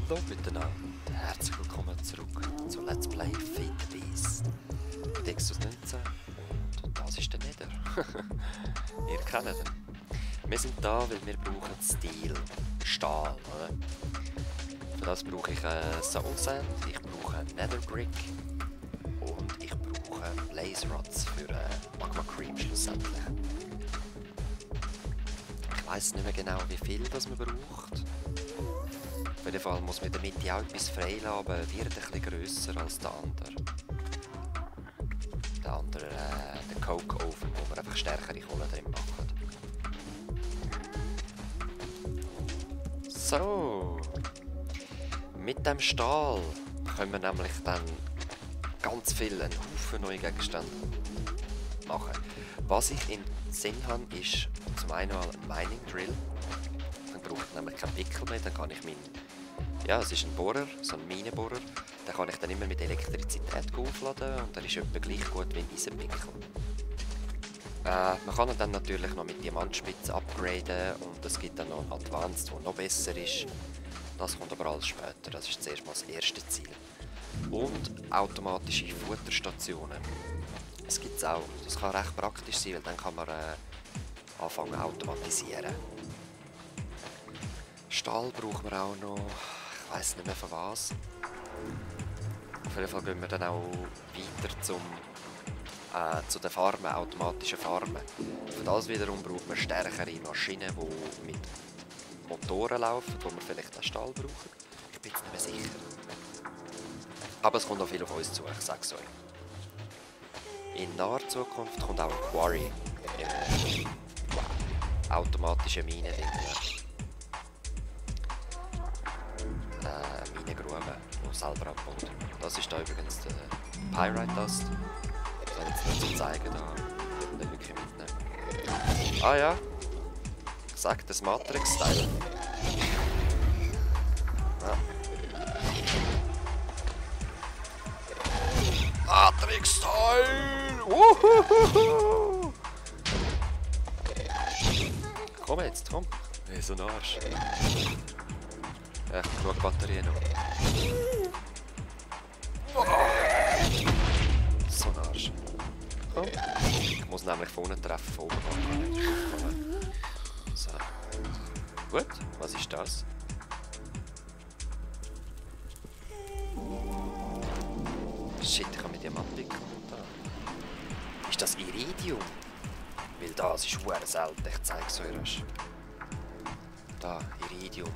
Hallo miteinander, herzlich willkommen zurück zu Let's Play Fate Beast mit Exodus 19 und das ist der Nether. Ihr kennt ihn. Wir sind da, weil wir brauchen Steel, Stahl, oder? Für das brauche ich Soul Sand, ich brauche Nether Brick und ich brauche Blaze Rods für Magma Cream schlussendlich. Ich weiss nicht mehr genau, wie viel das man braucht. Auf jeden Fall muss man in der Mitte auch etwas freilassen, aber wird ein bisschen grösser als der andere. Der andere, der Coke Oven, wo man einfach stärkere Kohle drin macht. So. Mit dem Stahl können wir nämlich dann ganz viel, einen Haufen neue Gegenstände machen. Was ich im Sinn habe, ist zum einen mal ein Mining Drill. Dann braucht ich nämlich keinen Pickel mehr, dann kann ich ja, es ist ein Bohrer, so ein Minenbohrer. Den kann ich dann immer mit Elektrizität aufladen und der ist etwa gleich gut wie ein Eisenpickel. Man kann ihn dann natürlich noch mit Diamantspitzen upgraden und es gibt dann noch einen Advanced, der noch besser ist. Das kommt aber alles später, das ist zuerst mal das erste Ziel. Und automatische Futterstationen. Das gibt es auch. Das kann recht praktisch sein, weil dann kann man anfangen automatisieren. Stahl brauchen wir auch noch. Ich weiss nicht mehr von was. Auf jeden Fall gehen wir dann auch weiter zu den Farmen, automatischen Farmen. Für das wiederum braucht man stärkere Maschinen, die mit Motoren laufen, wo wir vielleicht auch Stahl brauchen. Ich bin jetzt nicht mehr sicher. Aber es kommt noch viel auf uns zu, ich sag's euch. In naher Zukunft kommt auch ein Quarry. Automatische Minen drin. Minengruben, die selber abbaut. Das ist da übrigens der Pyrite Dust. Das kann ich jetzt nicht so zeigen, da nicht wirklich mitnehmen. Ah ja, ich sag das Matrix-Style. Ja. Matrix-Style! Uhuhuhu! Komm jetzt, komm. Hey, so ein Arsch. Ja, genug Batterien noch. Oh. So ein Arsch. Komm. Ich muss nämlich von unten treffen, von oben. So. Gut, was ist das? Shit, ich kann mit Diamant wickeln. Ist das Iridium? Weil das ist sehr selten, ich zeig's euch rasch. Da, Iridium.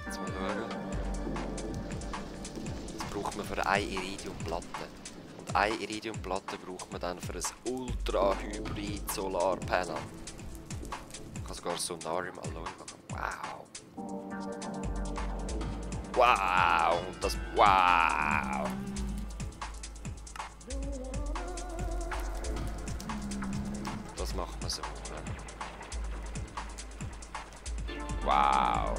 Jetzt mal schauen. Das braucht man für eine Iridiumplatte. Und eine Iridiumplatte braucht man dann für ein Ultra-Hybrid-Solar-Panel. Ich kann sogar Sonarium Alloy machen. Wow! Wow! Und das wow! Das macht man so. Wow!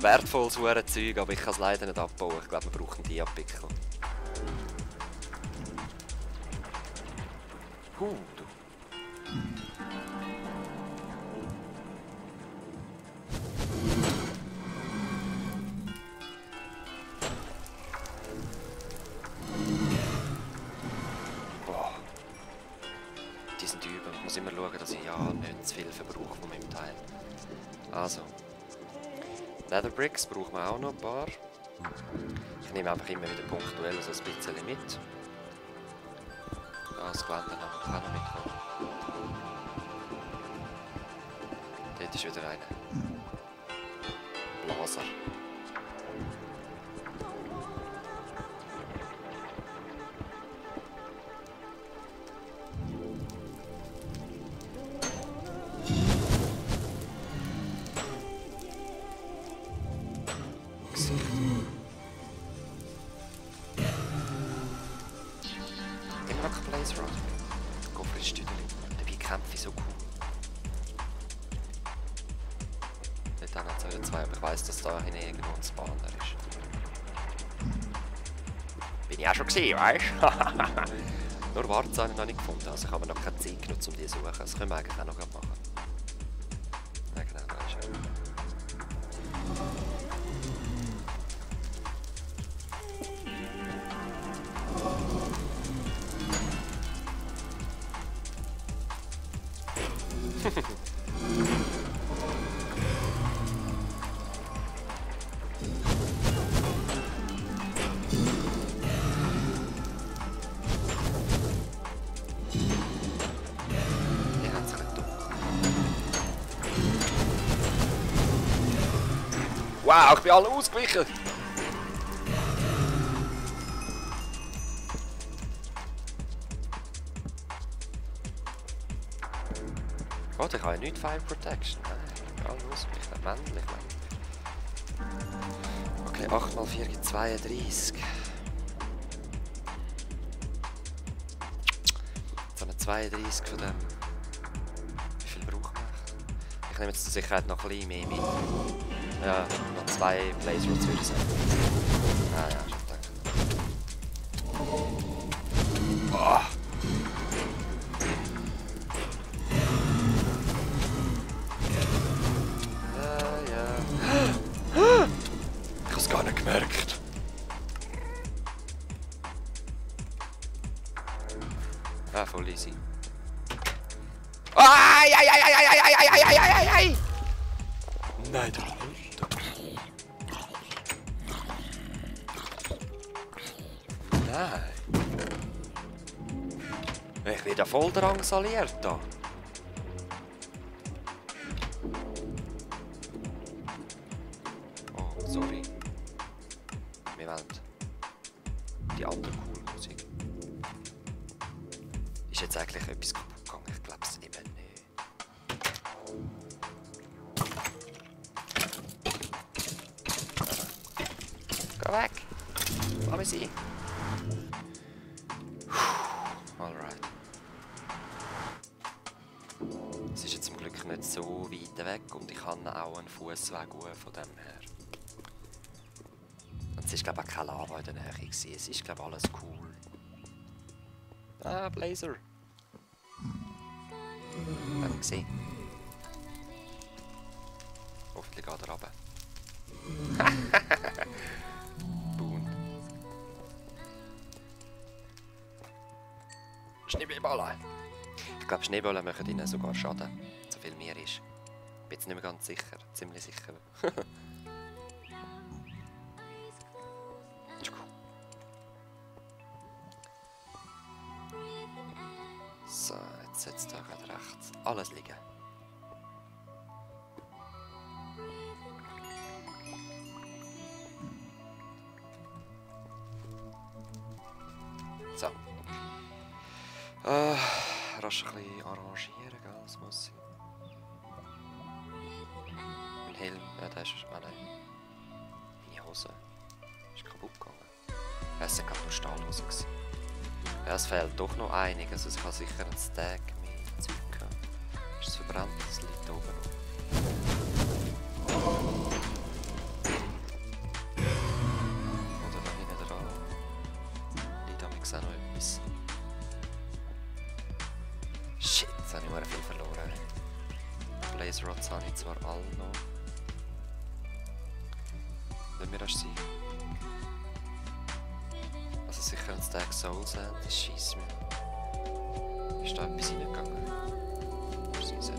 Wertvolles Zeug, aber ich kann es leider nicht abbauen. Ich glaube, wir brauchen die Abpickel. Du. Boah. Die sind übel. Ich muss immer schauen, dass ich ja nicht zu viel verbrauche von meinem Teil. Also. Nether Bricks brauchen wir auch noch ein paar. Ich nehme einfach immer wieder punktuell so ein bisschen mit. Das Gewänder kann auch noch mitkommen. Dort ist wieder einer. Blaser. Blaze Rod. Go für das Stüdeli. Dabei kämpfe ich so cool. Dort haben wir wieder zwei, aber ich weiss, dass da hinten irgendwo ein Spawner ist. Bin ich auch schon gesehen, weißt du? Nur Warzen habe ich noch nicht gefunden, also ich habe noch keine Zeit genutzt, um die zu suchen. Das können wir eigentlich auch noch machen. Ja, genau. Wow, ich bin alle ausgewichen! Gott, ich habe ja nicht Fire Protection. Alle ausgewichen. Männlich. Okay, 8 mal 4 gibt 32. Jetzt haben wir 32 von dem. Wie viel braucht man? Ich nehme jetzt zur Sicherheit noch ein bisschen mehr mit. Ja, noch 2 Blaze Rods würde ich sagen. Ah ja, schon danke. Oh. Ich hab's gar nicht gemerkt. Ah, voll easy. Ai, ai, ai, ai, ai, ai, ai, ai, ai, ai, ai. Nein, der Alter. Nein. Ich werde voll drangsaliert da. Oh, sorry. Wir wollen die andere coole Musik. Ist jetzt eigentlich etwas kaputt gegangen? Ich glaube es eben nicht. Geh weg! Lass mich sein! Alright. Es ist jetzt zum Glück nicht so weit weg und ich habe auch einen Fußweg von dem her. Und es ist glaube ich auch keine Lava in der Nähe gewesen. Es ist glaube ich alles cool. Ah, Blazer! Hab ich gesehen. Hoffentlich geht er runter. Boom. Schneebälle! Ich glaube, Schneebälle machen ihnen sogar Schaden. So viel mehr ist. Ich bin jetzt nicht mehr ganz sicher. Ziemlich sicher. So, jetzt setzt da gerade rechts alles liegen. So. Rasch ein bisschen arrangieren, gell? Das muss sein. Mein Helm, ja, der ist... Ah nein. Meine Hose ist kaputt gegangen. Es war gerade nur Stahlhose. Ja, es fehlt doch noch einiges. Also ich habe sicher einen Stack mit Zeug gehabt. Ist es verbrannt? Das liegt da oben noch. Oder da hinten dran. Liegt da auch noch etwas. Shit, jetzt habe ich mal viel verloren. Blaze Rods habe ich zwar alle noch. Lass mir das sein. Also sicher ein Stack Soul Sand, das scheisst mir. Ist da etwas reingegangen? Wo sind sie?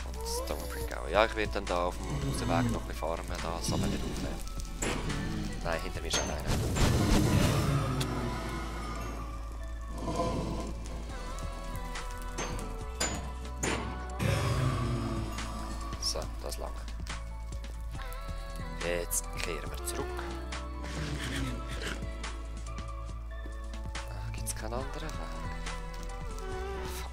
Und Stonebrick auch. Ja, ich werde dann da auf dem Hausweg noch ein bisschen farmen, das aber nicht aufnehmen. Nein, hinter mir ist schon einer. So, das lange. Jetzt kehren wir zurück. Gibt es keinen anderen Weg? Fuck.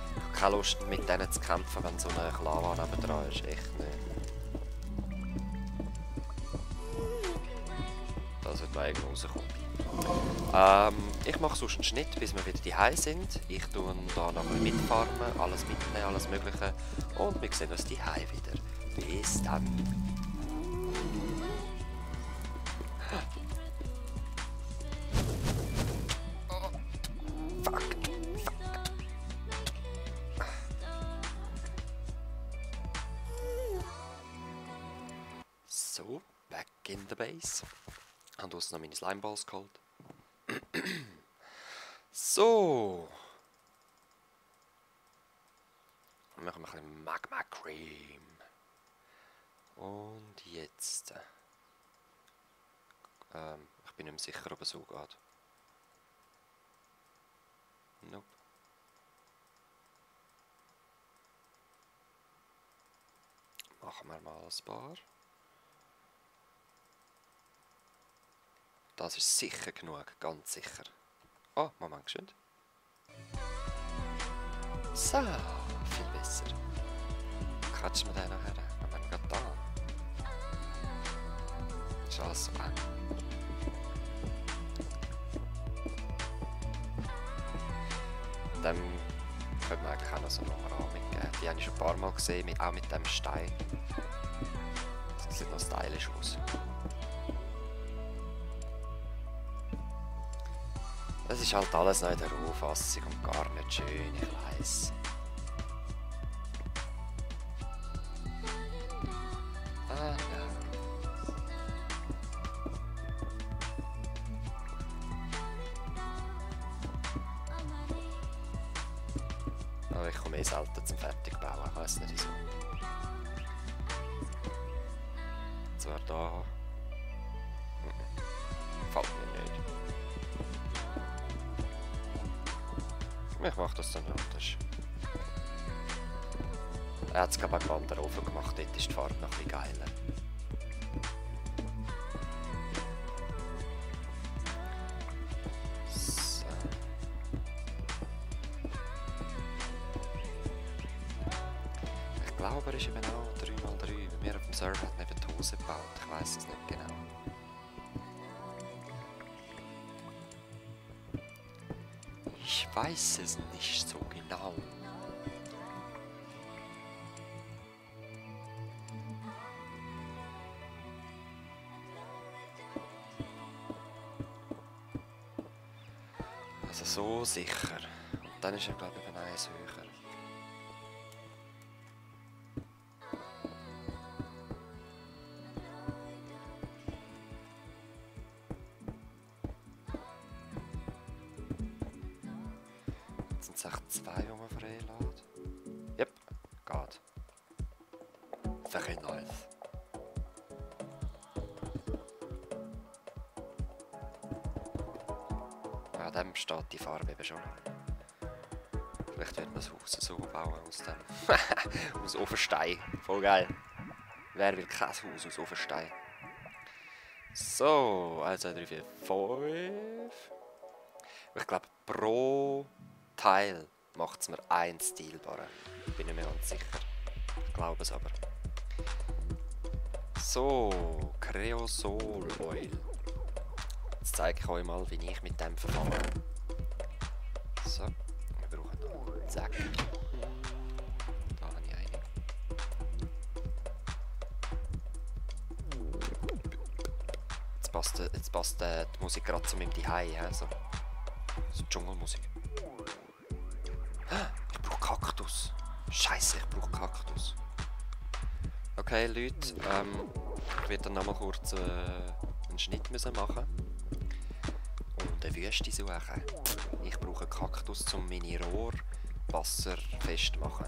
Ich habe keine Lust mit denen zu kämpfen, wenn so eine Lava nebendran ist. Echt nicht. Das wird mal rauskommen. Ich mache sonst einen Schnitt, bis wir wieder daheim sind. Ich tue da noch ein mitfarmen, alles mitnehmen, alles Mögliche. Und wir sehen uns daheim wieder. Bis dann. Oh, fuck. So, back in the base. Und uns noch meine Slimeballs geholt. So. Dann machen wir ein bisschen Magma Cream. Und jetzt. Ich bin nicht mehr sicher, ob es so geht. Nope. Machen wir mal ein paar. Das ist sicher genug, ganz sicher. Oh, Moment, geschwind. So, viel besser. Quatschen wir den nachher. Wir haben gerade da. Ist alles so eng. Dann können wir eigentlich auch noch so einen Rahmen mitgeben. Die habe ich schon ein paar Mal gesehen, auch mit dem Stein. Das sieht noch stylisch aus. Es ist halt alles noch in der Rohfassung und gar nicht schön, ich weiss. Ah, ja. Aber ich komme eh selten zum Fertigbauen, ich weiss nicht wieso. Zwar da. Fällt mir nicht. Ich mache das dann anders. Er hat es glaube ich beim anderen Ofen gemacht, dort ist die Farbe noch ein bisschen geiler. So. Ich glaube, er ist eben auch 3x3. Bei mir auf dem Server hat man eben die Hose gebaut. Ich weiss es nicht genau. Ich weiß es nicht so genau. Also so sicher. Und dann ist er glaube ich eben eins höher. Jetzt sind es echt zwei, die man freilässt. Yep, geht. Very nice. Ja, dem steht die Farbe eben schon. Vielleicht wird man das Haus so bauen aus dem. Aus Ofenstein. Voll geil. Wer will kein Haus aus Ofenstein? So, 1, 2, 3, 4, 5. Ich glaube, pro Teil macht es mir einen Stilbaren. Bin ich mir ganz sicher. Ich glaube es aber. So, Creosol Oil. Jetzt zeige ich euch mal, wie ich mit dem verfahre. So, wir brauchen noch einen Zack. Da habe ich eine. Jetzt passt die Musik gerade zu meinem Zuhause, so Dschungelmusik. Ich brauche Kaktus. Scheiße, ich brauche Kaktus. Okay, Leute, ich werde dann nochmal kurz einen Schnitt machen und eine Wüste suchen. Ich brauche Kaktus, um meine Rohr wasserfest zu machen.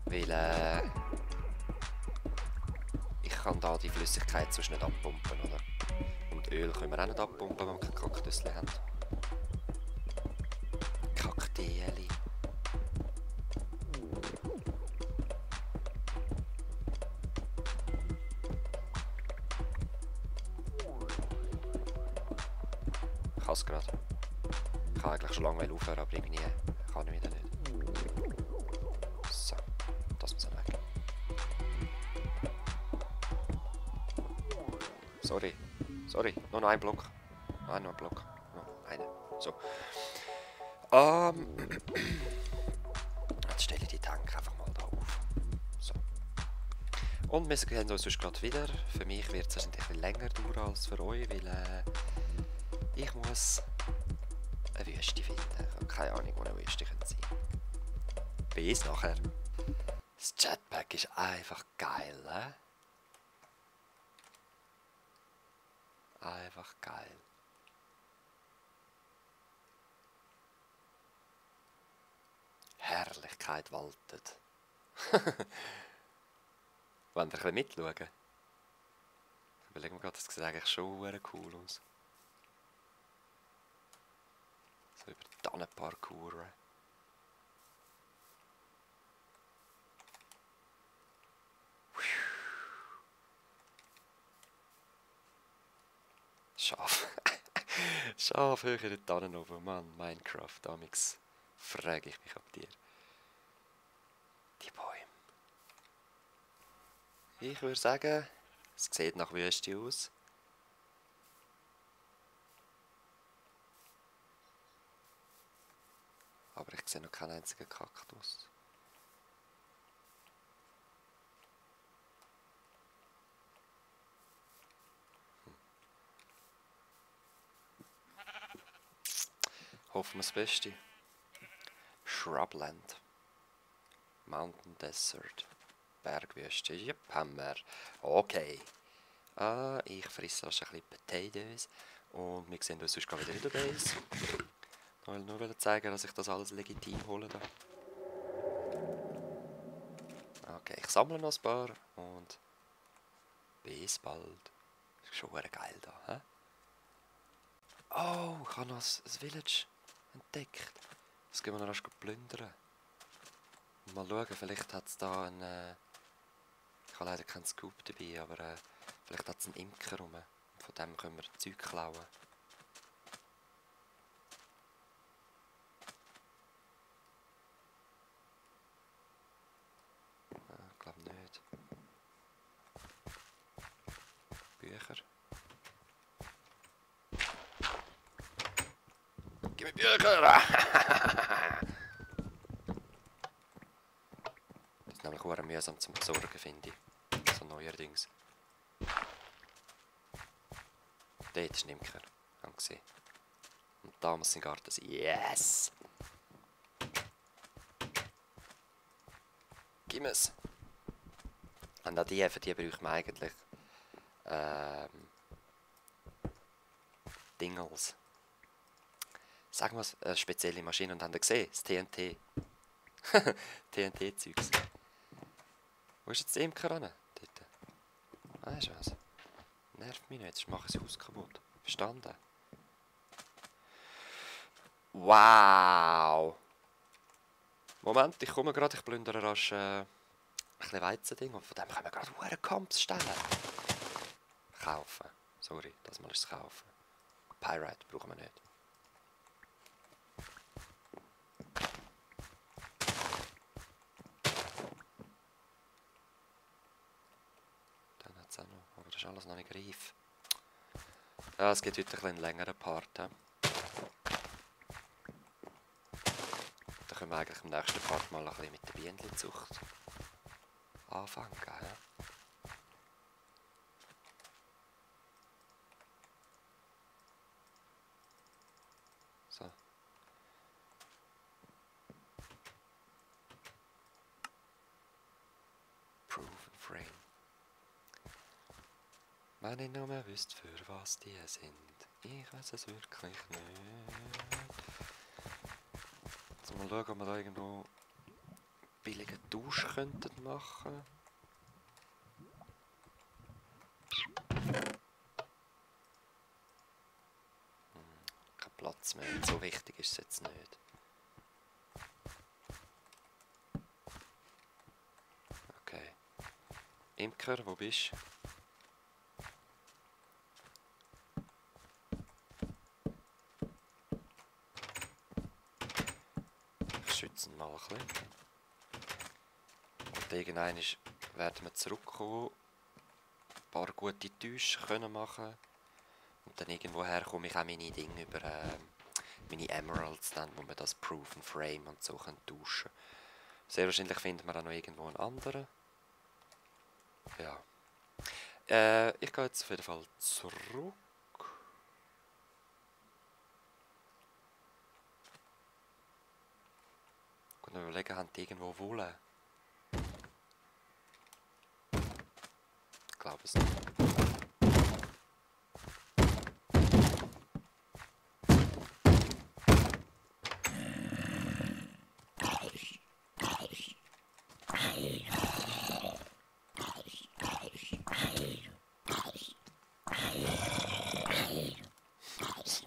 Weil ich kann da die Flüssigkeit sonst nicht abpumpen, oder? Und Öl können wir auch nicht abpumpen, wenn wir keine Kaktus haben. Kakteeli. Ich kann es gerade. Ich kann eigentlich schon lange aufhören, aber irgendwie kann ich wieder nicht. So, das muss weg. Sorry, nur noch ein Block. Nein, nur ein Block. Noch eine. So. Jetzt stelle ich die Tank einfach mal da auf. So. Und wir sehen uns sonst gerade wieder. Für mich wird es wahrscheinlich ein bisschen länger dauern als für euch, weil ich muss eine Wüste finden. Ich habe keine Ahnung, wo eine Wüste sein könnte. Bis nachher. Das Jetpack ist einfach geil, ne? Einfach geil. Herrlichkeit waltet. Wollt ihr ein bisschen mitschauen? Ich überlege mir gerade, das sieht eigentlich schon cool aus. So So über die Tannen parkouren. Schaf. Schaf höher in die Tannen oben. Mann, Minecraft, damals frage ich mich ab dir. Die Bäume. Ich würde sagen, es sieht nach Wüste aus. Aber ich sehe noch keinen einzigen Kaktus. Hoffen wir das Beste. Shrubland. Mountain Desert. Bergwüste. Yep, haben wir. Okay. Ich frisse erst ein bisschen Potatoes. Und wir sehen uns sonst wieder in der Base. Ich will nur zeigen, dass ich das alles legitim hole. Da. Okay, ich sammle noch ein paar. Und bis bald. Ist schon geil da. He? Oh, ich habe noch ein Village entdeckt. Das gehen wir noch erst plündern. Mal schauen, vielleicht hat es da einen... ich habe leider keinen Scoop dabei, aber vielleicht hat es einen Imker rum. Von dem können wir Zeug klauen. Ich glaube nicht. Bücher. Gib mir Bücher! Das ist nämlich sehr mühsam zum Besorgen, finde ich. So neuerdings. Dort ist ein Imker. Haben gesehen. Und da muss sein Garten sein. Yes! Gib mir's! Und auch für die braucht man eigentlich Dingles. Sagen wir eine spezielle Maschine und haben ihr gesehen? Das TNT. TNT-Zeugs. Wo ist jetzt der Imker ran? Dort. Weißt du was? Nervt mich nicht, sonst mache ich das Haus kaputt. Verstanden? Wow! Moment, ich komme gerade, ich plündere rasch ein bisschen Weizending und von dem können wir gerade Hurenkamps stellen. Kaufen. Sorry, das mal ist es kaufen. Pyrite brauchen wir nicht. Dann hat es auch noch, aber das ist alles noch nicht reif. Ja, es gibt heute ein bisschen einen längeren Part. Da können wir eigentlich im nächsten Part mal ein bisschen mit der Bienenzucht anfangen. He? So. Proven Frame. Wenn ich nur mehr wüsste, für was die sind. Ich weiß es wirklich nicht. Jetzt mal schauen, ob wir da irgendwo billige Dusch könnten machen. Kein Platz mehr. So wichtig ist es jetzt nicht. Okay. Imker, wo bist du? Ich schütze ihn mal ein bisschen. Und irgendwann werden wir zurückkommen, ein paar gute Täusche können machen. Und dann irgendwoher komme ich auch meine Dinge über meine Emeralds, dann, wo man das Proven Frame und so tauschen können. Sehr wahrscheinlich finden wir auch noch irgendwo einen anderen. Ja. Ich gehe jetzt auf jeden Fall zurück. Ich kann überlegen, haben die irgendwo Wolle? Ich glaube es nicht.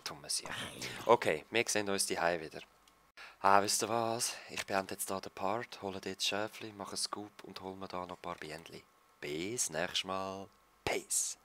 Dummes Jahr. Okay, wir sehen uns die wieder. Wisst ihr was? Ich beende jetzt hier den Part, hole dort das Schäfli, mache einen Scoop und hole mir da noch ein paar Bienen. Bis nächstes Mal. Peace.